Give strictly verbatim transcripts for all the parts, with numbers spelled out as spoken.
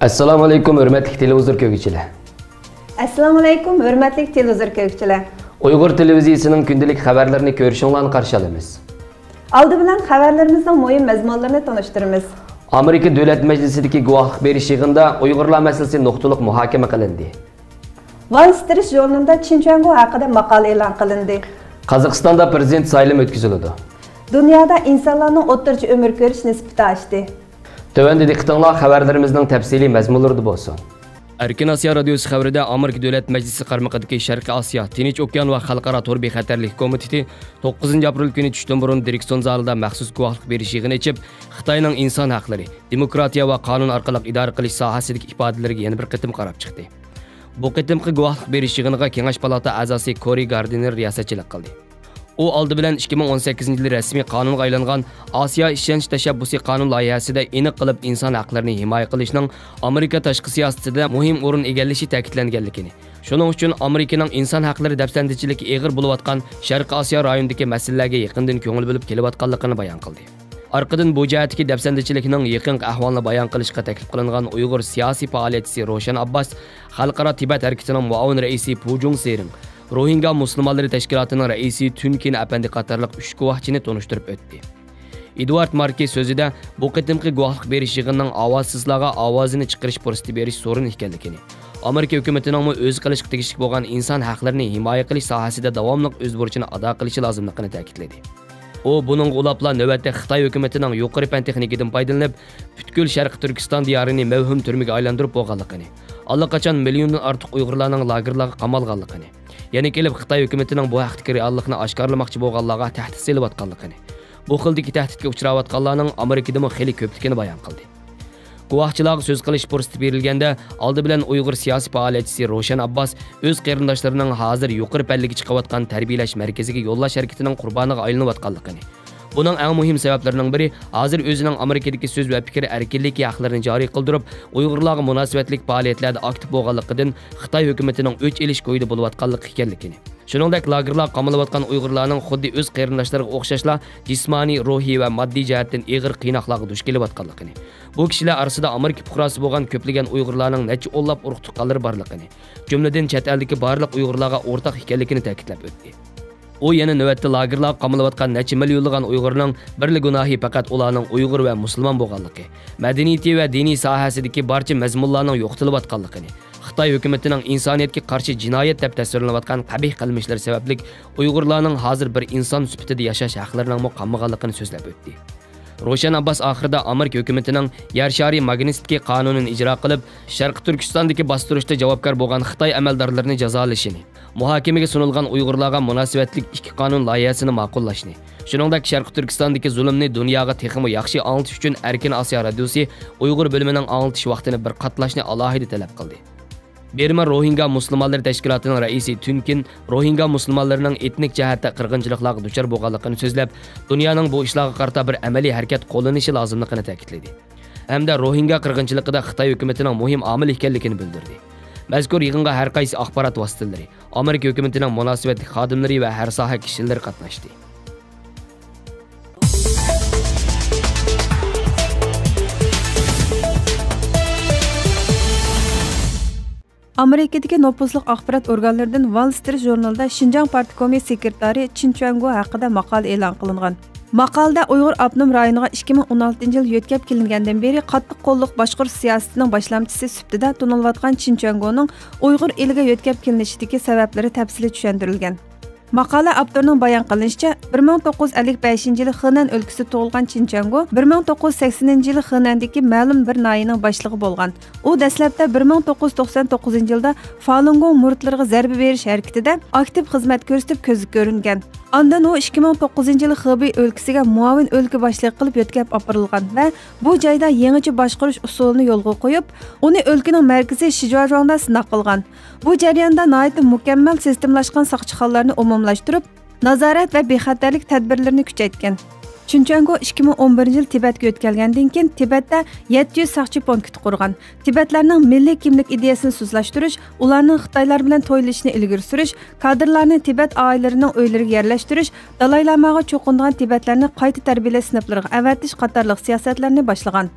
ئەسسالامۇ ئەلەيكۇم، ھۆرمەتلىك تېلېۋىزور كۆرگۈچىلەر. ئەسسالامۇ ئەلەيكۇم، ھۆرمەتلىك تېلېۋىزور كۆرگۈچىلەر. ئۇيغۇر تېلېۋىزىيىسىنىڭ كۈندىلىك خەۋەرلىرىنى كۆرۈشۈڭلارنى قارشى ئالىمىز. ئالدى بىلەن خەۋەرلىرىمىزنىڭ مۇھىم مەزمۇنلىرىنى تونۇشتۇرىمىز. ئامېرىكا دۆلەت مەجلىسىدىكى گۇۋاھلىق بېرىش يىغىنىدا ئۇيغۇرلار مەسىلىسى نۇقتىلىق مۇھاكىمە قىلىندى. ۋال سترىت ژۇرنىلىدا چىن چۈەنگو ھەققىدە ماقالە ئېلان قىلىندى. قازاقىستاندا پىرېزىدېنت سايلىمى ئۆتكۈزۈلىدۇ. دۇنيادا ئىنسانلارنىڭ ئوتتۇرىچە ئۆمۈر كۆرۈش نىسبىتى ئاشتى. تۆۋەندە دىققىتىڭلار خەۋەرلىرىمىزنىڭ تەپسىلىي مەزمۇنلىرىدا بولسۇن. ئەركىن ئاسىيا رادىيوسى خەۋىرىدە ئامېرىكا دۆلەت مەجلىسى قارمىقىدىكى شەرقىي ئاسىيا، تىنچ ئوكيان ۋە خەلقئارا تور بىخەتەرلىك كومىتېتى توققۇزىنچى ئاپرېل كۈنى چۈشتىن بۇرۇن دىرېكسون زالىدا مەخسۇس گۇۋاھلىق بېرىش يىغىنى ئېچىپ، خىتاينىڭ ئىنسان ھەقلىرى، دېموكراتىيە ۋە قانۇن ئارقىلىق ئىدارە قىلىش ساھەسىدىكى ئىپادىلىرىگە يەنە بىر قېتىم قاراپ چىقتى. بۇ قېتىمقى گۇۋاھلىق بېرىش يىغىنىغا كېڭەش پالاتا ئەزاسى كورى گاردىنېر رىياسەتچىلىك قىلدى. ئۇ ئالدى بىلەن ئىككى مىڭ ئون سەككىزىنچى يىلى رەسمىي قانۇنغا ئايلانغان ئاسىيا ئىشەنچ تەشەببۇسى قانۇن لايىھەسىدە ئېنىق قىلىپ ئىنسان ھەقلىرىنى ھىمايە قىلىشنىڭ ئامېرىكا تاشقى سىياسىتىدە مۇھىم ئورۇن ئىگىلىشى تەكىتلەنگەنلىكىنى، شۇنىڭ ئۈچۈن ئامېرىكىنىڭ ئىنسان ھەقلىرى دەپسەندىچىلىكى ئېغىر بولۇۋاتقان شەرقىي ئاسىيا رايونىدىكى مەسىلىلەرگە يېقىندىن كۆڭۈل بۆلۈپ كېلىۋاتقانلىقىنى بايان قىلدى. ئارقىدىن بۇ جەھەتتىكى دەپسەندىچىلىكنىڭ يېقىنقى ئەھۋالىنى بايان قىلىشقا تەكلىپ قىلىنغان ئۇيغۇر سىياسىي پائالىيەتچىسى روشەن ئابباس، خەلقئارا تىبەت ھەرىكىتىنىڭ مۇئاۋىن رەئىسى پۇ جۇڭسېرىڭ، روھىنگا مۇسۇلمانلىرى تەشكىلاتىنىڭ رەئىسى تۈن كىن ئەپەندى قاتارلىق ئۈچ گۇۋاھچىنى تونۇشتۇرۇپ ئۆتتى. ئېدۋارد ماركېي سۆزىدە، بۇ قېتىمقى گۇۋاھلىق بېرىش يىغىنىنىڭ ئاۋازسىزلارغا ئاۋازىنى چىقىرىش پۇرسىتى بېرىش سورۇنى ئىكەنلىكىنى، ئامېرىكا ھۆكۈمىتىنىڭمۇ ئۆزى قىلىشقا تېگىشلىك بولغان ئىنسان ھەقلىرىنى ھىمايە قىلىش ساھەسىدە داۋاملىق ئۆز بۇرچىنى ئادا قىلىشى لازىملىقىنى تەكىتلىدى. ئۇ بۇنىڭغا ئۇلاپلا نۆۋەتتە خىتاي ھۆكۈمىتىنىڭ يۇقىرى پەن تېخنىكىدىن پايدىلىنىپ، پۈتكۈل شەرقىي تۈركىستان دىيارىنى مەۋھۇم تۈرمىگە ئايلاندۇرۇپ بولغانلىقىنى، ئاللىقاچان مىليوندىن ئارتۇق ئۇيغۇرلارنىڭ لاگېرلارغا قامالغانلىقىنى، يەنە كېلىپ خىتاي ھۆكۈمىتىنىڭ بۇ ھەقتىكى رېئاللىقنى ئاشكارىلىماقچى بولغانلارغا تەھدىت سېلىۋاتقانلىقىنى، بۇ خىلدىكى تەھدىتكە ئۇچراۋاتقانلارنىڭ ئامېرىكىدىمۇ خېلى كۆپلۈكىنى بايان قىلدى. گۇۋاھچىلارغا سۆز قىلىش پۇرسىتى بېرىلگەندە، ئالدى بىلەن ئۇيغۇر سىياسىي پائالىيەتچىسى روشەن ئابباس ئۆز قېرىنداشلىرىنىڭ ھازىر يۇقىرى پەللىگە چىقىۋاتقان تەربىيەلەش مەركىزىگە يوللاش ھەرىكىتىنىڭ قۇربانىغا ئايلىنىۋاتقانلىقىنى، بۇنىڭ ئەڭ مۇھىم سەۋەبلىرىنىڭ بىرى ھازىر ئۆزىنىڭ ئامېرىكىدىكى سۆز ۋە پىكىر ئەركىنلىكى ھەقلىرىنى جارى قىلدۇرۇپ، ئۇيغۇرلارغا مۇناسىۋەتلىك پائالىيەتلەردە ئاكتىپ بولغانلىقىدىن خىتاي ھۆكۈمىتىنىڭ ئۆچ ئېلىش كويىدا بولۇۋاتقانلىقى ئىكەنلىكىنى، شۇنىڭدەك لاگېرلارغا قامىلىۋاتقان ئۇيغۇرلارنىڭ خۇددى ئۆز قېرىنداشلىرىغا ئوخشاشلا جىسمانىي، روھىي ۋە ماددىي جەھەتتىن ئېغىر قىيناقلارغا دۇچ كېلىۋاتقانلىقىنى، بۇ كىشىلەر ئارىسىدا ئامېرىكا پۇقراسى بولغان كۆپلىگەن ئۇيغۇرلارنىڭ نەچچە ئونلاپ ئۇرۇق-تۇغقانلىرى بارلىقىنى، جۈملىدىن چەت ئەلدىكى بارلىق ئۇيغۇرلارغا ئورتاق ئىكەنلىكىنى تەكىتلەپ ئۆتتى. ئۇ يەنە نۆۋەتتە لاگېرلارغا قامىلىۋاتقان نەچچە مىليونلىغان ئۇيغۇرنىڭ بىرلا گۇناھى پەقەت ئۇلارنىڭ ئۇيغۇر ۋە مۇسۇلمان بولغانلىقى، مەدەنىيىتى ۋە دىنىي ساھەسىدىكى بارچە مەزمۇنلارنىڭ يوقىتىلىۋاتقانلىقىنى، خىتاي ھۆكۈمىتىنىڭ ئىنسانىيەتكە قارشى جىنايەت دەپ تەسۋىرلىنىۋاتقان قەبىھ قىلمىشلىرى سەۋەبلىك ئۇيغۇرلارنىڭ ھازىر بىر ئىنسان سۈپىتىدە ياشاش ھەقلىرىنىڭمۇ قالمىغانلىقىنى سۆزلەپ ئۆتتى. روشەن ئابباس ئاخىرىدا ئامېرىكا ھۆكۈمىتىنىڭ يەر شارى ماگنىتسكىي قانۇنىنى ئىجرا قىلىپ، شەرقىي تۈركىستاندىكى باستۇرۇشتا جاۋابكار بولغان خىتاي ئەمەلدارلىرىنى جازالىشىنى، مۇھاكىمىگە سۇنۇلغان ئۇيغۇرلارغا مۇناسىۋەتلىك ئىككى قانۇن لايىھەسىنى ماقۇللاشنى، شۇنىڭدەك شەرقىي تۈركىستاندىكى زۇلۇمنى دۇنياغا تېخىمۇ ياخشى ئاڭلىتىش ئۈچۈن ئەركىن ئاسىيا رادىيوسى ئۇيغۇر بۆلۈمىنىڭ ئاڭلىتىش ۋاقتىنى بىر قاتلاشنى ئالاھىدە تەلەپ قىلدى. بىرما روھىنگا مۇسۇلمانلىرى تەشكىلاتىنىڭ رەئىسى تۈن كىن روھىنگا مۇسۇلمانلىرىنىڭ ئېتنىك جەھەتتە قىرغىنچىلىقلارغا دۇچار بولغانلىقىنى سۆزلەپ، دۇنيانىڭ بۇ ئىشلارغا قارىتا بىر ئەمەلىي ھەرىكەت قوللىنىشى لازىملىقىنى تەكىتلىدى. ھەمدە روھىنگا قىرغىنچىلىقىدا خىتاي ھۆكۈمىتىنىڭ مۇھىم ئامىل ئىكەنلىكىنى بىلدۈردى. مەزكۇر يىغىنغا ھەر قايسى ئاخبارات ۋاسىتىلىرى، ئامېرىكا ھۆكۈمىتىنىڭ مۇناسىۋەتلىك خادىملىرى ۋە ھەر ساھە كىشىلىرى قاتناشتى. ئامېرىكىدىكى نوپۇزلۇق ئاخبارات ئورگانلىرىدىن ۋال سترىت ژۇرنىلىدا شىنجاڭ پارتكومى سېكرېتارى چىن چۈەنگو ھەققىدە ماقالە ئېلان قىلىنغان. ماقالىدە ئۇيغۇر ئاپتونوم رايونىغا ئىككى مىڭ ئون ئالتىنچى يىل يۆتكەپ كېلىنگەندىن بېرى قاتتىق قوللۇق باشقۇرۇش سىياسىتىنىڭ باشلامچىسى سۈپىتىدە تونۇلۇۋاتقان چىن چۈەنگونىڭ ئۇيغۇر ئېلىگە يۆتكەپ كېلىنىشىدىكى سەۋەبلىرى تەپسىلىي چۈشەندۈرۈلگەن. ماقالە ئاپتورىنىڭ بايان قىلىشىچە، بىر مىڭ توققۇز يۈز ئەللىك بەشىنچى يىلى خېنەن ئۆلكىسىدە تۇغۇلغان چىن چۈەنگو بىر مىڭ توققۇز يۈز سەكسىنىنچى يىلى خېنەندىكى مەلۇم بىر ناھىيەنىڭ باشلىقى بولغان. ئۇ دەسلەپتە بىر مىڭ توققۇز يۈز توقسەن توققۇزىنچى يىلدا فالۇنگوڭ مۇرىتلىرىغا زەربە بېرىش ھەرىكىتىدە ئاكتىپ خىزمەت كۆرسىتىپ كۆزگە كۆرۈنگەن. ئاندىن ئۇ ئىككى مىڭ توققۇزىنچى يىلى خېبېي ئۆلكىسىگە مۇئاۋىن ئۆلكە باشلىقى قىلىپ يۆتكەپ ئاپىرىلغان ۋە بۇ جايدا يېڭىچە باشقۇرۇش ئۇسۇلىنى يولغا قويۇپ، ئۇنى ئۆلكىنىڭ مەركىزى شىجۇاجۇاڭدا سىناق قىلغان. بۇ جەرياندا ناھايىتى مۇكەممەل سىستېمىلاشقان ساقچىخانىلارنى ئومۇملاشتۇرۇپ، نازارەت ۋە بىخەتەرلىك تەدبىرلىرىنى كۈچەيتكەن. چىن چۈەنگو ئىككى مىڭ ئون بىرىنچى يىل تىبەتكە يۆتكەلگەندىن كېيىن، تىبەتتە يەتتە يۈز ساقچى پونكىتى قۇرغان. تىبەتلەرنىڭ مىللىي كىملىك ئىدىيەسىنى سۇسلاشتۇرۇش، ئۇلارنىڭ خىتايلار بىلەن تويلىشىشىنى ئىلگىرى سۈرۈش، كادىرلارنى تىبەت ئائىلىلىرىنىڭ ئۆيلىرىگە يەرلەشتۈرۈش، دالاي لاماغا چوقۇنىدىغان تىبەتلەرنى قايتا تەربىيەلەش سىنىپلىرىغا ئەۋەتىش قاتارلىق سىياسەتلەرنى باشلىغان.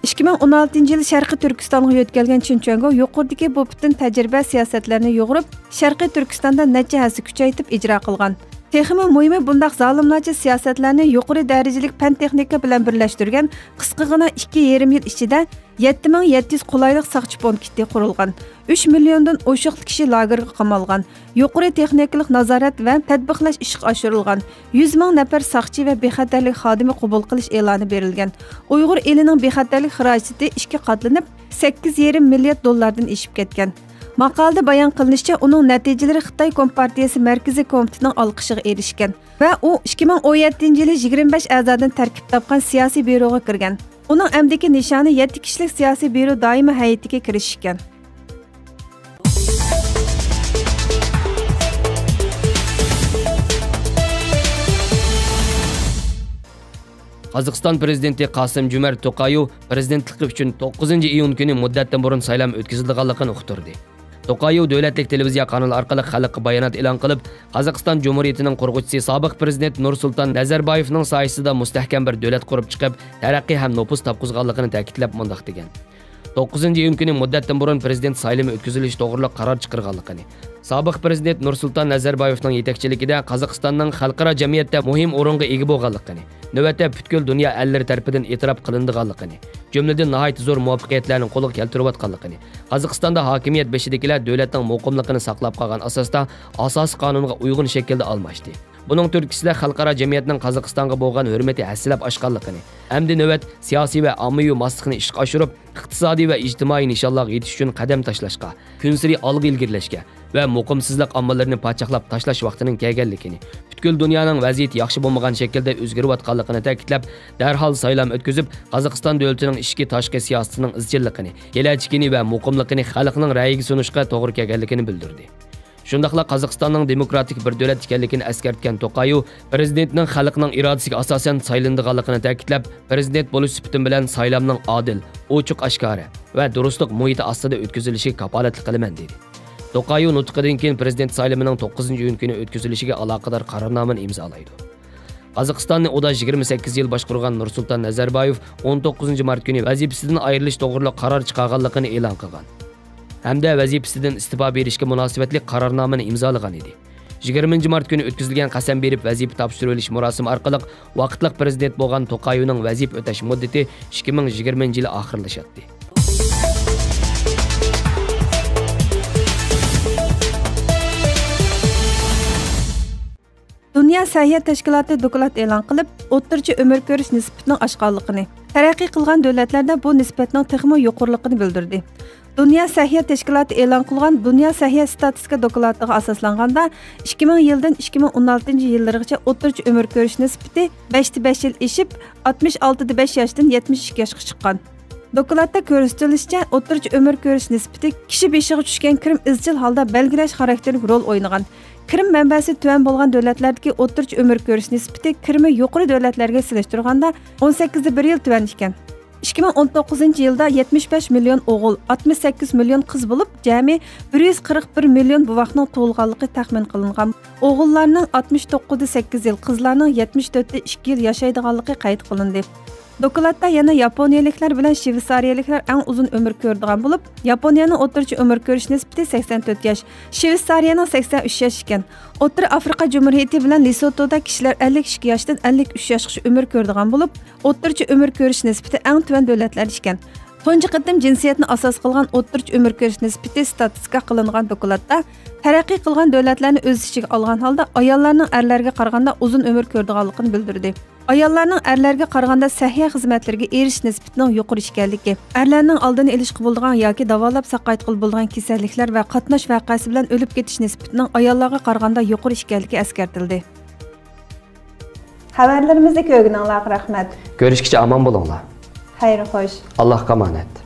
ئىككى مىڭ ئون ئالتىنچى يىلى شەرقىي تۈركىستانغا يۆتكەلگەن چېن چۈەنگو يۇقىرىدىكى بۇ پۈتۈن تەجرىبە سىياسەتلەرنى يۇغۇرۇپ، شەرقىي تۈركىستاندا نەچچە ھەسسە كۈچەيتىپ ئىجرا قىلغان. تېخىمۇ مۇھىمى، بۇنداق زالىملارچە سىياسەتلەرنى يۇقىرى دەرىجىلىك پەن تېخنىكا بىلەن بىرلەشتۈرگەن قىسقىغىنا ئىككى يېرىم يىل ئىچىدە يەتتە مىڭ يەتتە يۈز قولايلىق ساقچى پونكىتى قۇرۇلغان. ئۈچ مىليوندىن ئوشۇق كىشى لاگېرغا قامالغان. يۇقىرى تېخنىكىلىق نازارەت ۋە تەتبىقلاش ئىشقا ئاشۇرۇلغان. يۈز مىڭ نەپەر ساقچى ۋە بىخەتەرلىك خادىمى قوبۇل قىلىش ئېلانى بېرىلگەن. ئۇيغۇر ئېلىنىڭ بىخەتەرلىك خىراجىتى ئىككى قاتلىنىپ، سەككىز يېرىم مىليارد دوللاردىن ئېشىپ كەتكەن. ماقالىدە بايان قىلىنىشىچە، ئۇنىڭ نەتىجىلىرى خىتاي كومپارتىيىسى مەركىزىي كومىتېتىنىڭ ئالقىشىغا ئېرىشكەن ۋە ئۇ ئىككى مىڭ ئون يەتتىنچى يىلى يىگىرمە بەش ئەزادىن تەركىب تاپقان سىياسىي بيۇروغا كىرگەن. ئۇنىڭ ئەمدىكى نىشانى يەتتە كىشىلىك سىياسىي بيۇرو دائىمىي ھەيئىتىگە كىرىش ئىكەن. قازاقىستان پىرېزىدېنتى قاسىم جۆمەرت توقايېۋ پىرېزىدېنتلىقى ئۈچۈن توققۇزىنچى ئىيۇن كۈنى مۇددەتتىن بۇرۇن سايلام ئۆتكۈزۈلىدىغانلىقىنى ئۇقتۇردى. توقايېۋ دۆلەتلىك تېلېۋىزىيە قانىلى ئارقىلىق خەلققە بايانات ئېلان قىلىپ، قازاقىستان جۇمھۇرىيىتىنىڭ قۇرغۇچىسى، سابىق پىرېزىدېنت نۇرسۇلتان نەزەربايېۋنىڭ سايىسىدا مۇستەھكەم بىر دۆلەت قۇرۇپ چىقىپ، تەرەققىي ھەم نوپۇز تاپقۇزغانلىقىنى تەكىتلەپ مۇنداق دېگەن: توققۇزىنچى ئىيۇن كۈنى مۇددەتتىن بۇرۇن پىرېزىدېنت سايلىمى ئۆتكۈزۈلۈشى توغرىلىق قارار چىقىرغانلىقىنى، سابىق پىرېزىدېنت نۇرسۇلتان نەزەربايېۋنىڭ يېتەكچىلىكىدە قازاقىستاننىڭ خەلقئارا جەمئىيەتتە مۇھىم ئورۇنغا ئىگە بولغانلىقىنى، نۆۋەتتە پۈتكۈل دۇنيا ئەللىرى تەرىپىدىن ئېتىراپ قىلىنىدىغانلىقىنى، جۈملىدىن ناھايىتى زور مۇۋەپپەقىيەتلەرنى قولغا كەلتۈرۈۋاتقانلىقىنى، قازاقىستاندا ھاكىمىيەت بېشىدىكىلەر دۆلەتنىڭ مۇقىملىقىنى ساقلاپ قالغان ئاساستا ئاساسىي قانۇنغا ئۇيغۇن شەكىلدە ئالماشتى. بۇنىڭ تۈرتكىسىدە خەلقئارا جەمئىيەتنىڭ قازاقىستانغا بولغان ھۆرمىتى ھەسسىلەپ ئاشقانلىقىنى، ئەمدى نۆۋەت سىياسىي ۋە ئاممىۋى ماسلىقنى ئىشقا ئاشۇرۇپ، ئىقتىسادىي ۋە ئىجتىمائىي نىشانلارغا يېتىش ئۈچۈن قەدەم تاشلاشقا، كۈنسېرى ئالغا ئىلگىرىلەشكە ۋە مۇقىمسىزلىق ئامىللىرىنى پاچاقلاپ تاشلاش ۋاقتىنىڭ كەلگەنلىكىنى، پۈتكۈل دۇنيانىڭ ۋەزىيىتى ياخشى بولمىغان شەكىلدە ئۆزگىرىۋاتقانلىقىنى تەكىتلەپ، دەرھال سايلام ئۆتكۈزۈپ، قازاقىستان دۆلىتىنىڭ ئىچكى، تاشقى سىياسىتىنىڭ ئىزچىللىقىنى، كېلەچىكىنى ۋە مۇقىملىقىنى خەلقنىڭ رەيىگە سۇنۇشقا توغرا كەلگەنلىكىنى بىلدۈردى. شۇنداقلا قازاقىستاننىڭ دېموكراتىك بىر دۆلەت ئىكەنلىكىنى ئەسكەرتكەن توقايېۋ، پىرېزىدېنتنىڭ خەلقنىڭ ئىرادىسىگە ئاساسەن سايلىنىدىغانلىقىنى تەكىتلەپ، پىرېزىدېنت بولۇش سۈپىتىم بىلەن سايلامنىڭ ئادىل، ئوچۇق-ئاشكارا ۋە دۇرۇسلۇق مۇھىتى ئاستىدا ئۆتكۈزۈلۈشىگە كاپالەتلىك قىلىمەن، دېدى. توقايېۋ نۇتقىدىن كېيىن پىرېزىدېنت سايلىمىنىڭ توققۇزىنچى ئىيۇن كۈنى ئۆتكۈزۈلۈشىگە ئالاقىدار قارارنامىنى ئىمزالايدۇ. قازاقىستاننى ئۇدا يىگىرمە سەككىز يىل باشقۇرغان نۇرسۇلتان نەزەربايېۋ ئون توققۇزىنچى مارت كۈنى ۋەزىپىسىدىن ئايرىلىش توغرىلىق قارار چىقارغانلىقىنى ئېلان قىلغان ھەمدە ۋەزىپىسىدىن ئىستېپا بېرىشكە مۇناسىۋەتلىك قارارنامىنى ئىمزالىغان ئىدى. يىگىرمىنچى مارت كۈنى ئۆتكۈزۈلگەن قەسەم بېرىپ ۋەزىپە تاپشۇرۇۋېلىش مۇراسىمى ئارقىلىق ۋاقىتلىق پىرېزىدېنت بولغان توقايېۋنىڭ ۋەزىپە ئۆتەش مۇددىتى ئىككى مىڭ يىگىرمىنچى يىلى ئاخىرلىشاتتى. دۇنيا سەھىيە تەشكىلاتى دوكلات ئېلان قىلىپ، ئوتتۇرىچە ئۆمۈر كۆرۈش نىسبىتىنىڭ ئاشقانلىقىنى، تەرەققىي قىلغان دۆلەتلەردە بۇ نىسبەتنىڭ تېخىمۇ يۇقىرىلىقىنى بىلدۈردى. دۇنيا سەھىيە تەشكىلاتى ئېلان قىلغان دۇنيا سەھىيە ستاتىستىكا دوكلاتىغا ئاساسلانغاندا، ئىككى مىڭ يىلدىن ئىككى مىڭ ئون ئالتىنچى يىللىرىغىچە ئوتتۇرىچە ئۆمۈر كۆرۈش نىسبىتى بەشتە بەش يىل ئېشىپ، ئاتمىش ئالتىدە بەش ياشتىن يەتمىش ئىككى ياشقا چىققان. دوكلاتتا كۆرسىتىلىشىچە، ئوتتۇرىچە ئۆمۈر كۆرۈش نىسبىتى كىشى بېشىغا چۈشكەن كىرىم ئىزچىل ھالدا بەلگىلەش خاراكتېرلىك رول ئوينىغان. كىرىم مەنبەسى تۆۋەن بولغان دۆلەتلەردىكى ئوتتۇرىچە ئۆمۈر كۆرۈش نىسبىتى كىرىمى يۇقىرى دۆلەتلەرگە سېلىشتۇرغاندا ئون سەككىزدە بىر يىل تۆۋەن ئىكەن. ئىككى مىڭ ئون توققۇزىنچى يىلدا يەتمىش بەش مىليون ئوغۇل، ئاتمىش سەككىز مىليون قىز بولۇپ، جەمئىي بىر يۈز قىرىق بىر مىليون بوۋاقنىڭ تۇغۇلغانلىقى تەخمىن قىلىنغان. ئوغۇللارنىڭ ئاتمىش توققۇزدا سەككىز يىل، قىزلارنىڭ يەتمىش تۆتتە ئىككى يىل ياشايدىغانلىقى قەيت قىلىندى. دوكلاتتا يەنە ياپونىيەلىكلەر بىلەن شۋېتسارىيەلىكلەر ئەڭ ئۇزۇن ئۆمۈر كۆرىدىغان بولۇپ، ياپونىيەنىڭ ئوتتۇرىچە ئۆمۈر كۆرۈش نىسبىتى سەكسەن تۆت ياش، شۋېتسارىيەنىڭ سەكسەن ئۈچ ياش ئىكەن. ئوتتۇرا ئافرىقا جۇمھۇرىيىتى بىلەن لېسوتودا كىشىلەر ئەللىك ئىككى ياشتىن ئەللىك ئۈچ ياشقىچە ئۆمۈر كۆرىدىغان بولۇپ، ئوتتۇرىچە ئۆمۈر كۆرۈش نىسبىتى ئەڭ تۆۋەن دۆلەتلەر ئىكەن. تۇنجى قېتىم جىنسىيەتنى ئاساس قىلغان ئوتتۇرىچە ئۆمۈر كۆرۈش نىسبىتى ستاتىستىكا قىلىنغان دوكلاتتا، تەرەققىي قىلغان دۆلەتلەرنى ئۆز ئىچىگە ئالغان ھالدا، ئاياللارنىڭ ئەرلەرگە قارىغاندا ئۇزۇن ئۆمۈر كۆرىدىغانلىقىنى بىلدۈردى. ئاياللارنىڭ ئەرلەرگە قارىغاندا سەھىيە خىزمەتلىرىگە ئېرىشىش نىسبىتىنىڭ يۇقىرى ئىكەنلىكى، ئەرلەرنىڭ ئالدىنى ئېلىشقا بولىدىغان ياكى داۋالاپ ساقايتقىلى بولىدىغان كېسەللىكلەر ۋە قاتناش ۋەقەسى بىلەن ئۆلۈپ كېتىش نىسبىتىنىڭ ئاياللارغا قارىغاندا يۇقىرى ئىكەنلىكى ئەسكەرتىلدى. خەۋەرلىرىمىزنى كۆرگىنىڭلارغا رەھمەت. كۆرۈشكىچە ئامان بولۇڭلار. خەير خوش. ئاللاھقا ئامانەت.